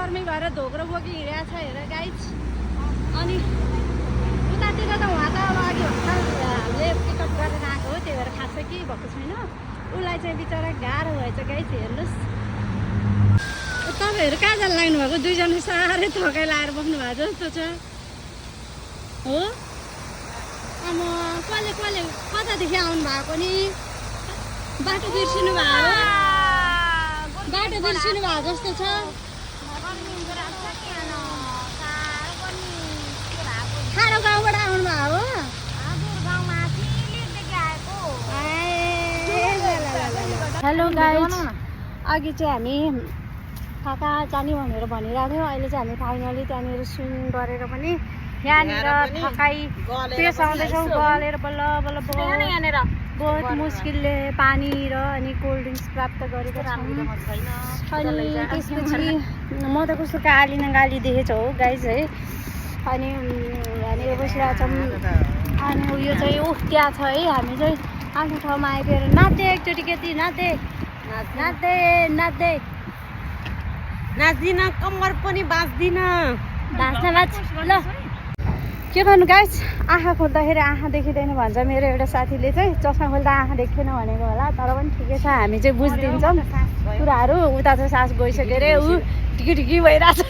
गर्मी भएर धोक्रो बोकी हिँडेको छ हेर गाइज। अनि उतातिर त उहाँ त अब अघि हामीले पिकअप गरेर आएको हो, त्यही भएर खास केही भएको छैन। उसलाई चाहिँ बिचरा गाह्रो भएछ गाइज। हेर्नुहोस् तपाईँहरू कहाँ जान लाग्नु भएको? दुईजना साह्रै थकाइ लाएर बस्नु भएको जस्तो छ हो। अब कसले कतादेखि आउनु भएको नि? बाटो बिर्सिनु भएको, बाटो बिर्सिनु भएको जस्तो छ। खाडो गाउँबाट आउनु भएको हो? हेलो गाइज, अघि चाहिँ हामी कहाँ जाने भनेर भनिरहेको थियौँ। अहिले चाहिँ हामी फाइनली त्यहाँनिर स्विमिङ गरेर पनि यहाँनिर थकाइ पेस आउँदैछौँ। गलेर बल्ल बल्ल बहुत मुस्किलले पानी र अनि कोल्ड ड्रिङ्क्स प्राप्त गरेको छौँ। अनि त्यसपछि म त कस्तो गाली न गाली देखेको हो गाइज है। अनि यहाँनिर बसिरहेको छौँ। अनि उयो चाहिँ त्यहाँ छ है। हामी चाहिँ आफ्नो ठाउँमा आइपुगेर नाच्दै एकचोटि केटी नाच्दै नाच्दै नाच्दै नाच्दिन, कम्मर पनि बाँच्दिन। भाँच्न भाँच ल। के गर्नु गाइस, आँखा खोल्दाखेरि आँखा देखिँदैन भन्छ मेरो एउटा साथीले चाहिँ। चस्मा खोल्दा आँखा देख्दैन भनेको होला, तर पनि ठिकै छ। हामी चाहिँ बुझिदिन्छौँ कुराहरू। उता चाहिँ सास गइसक्यो अरे, ऊ टिकी टिकी भइरहेछ।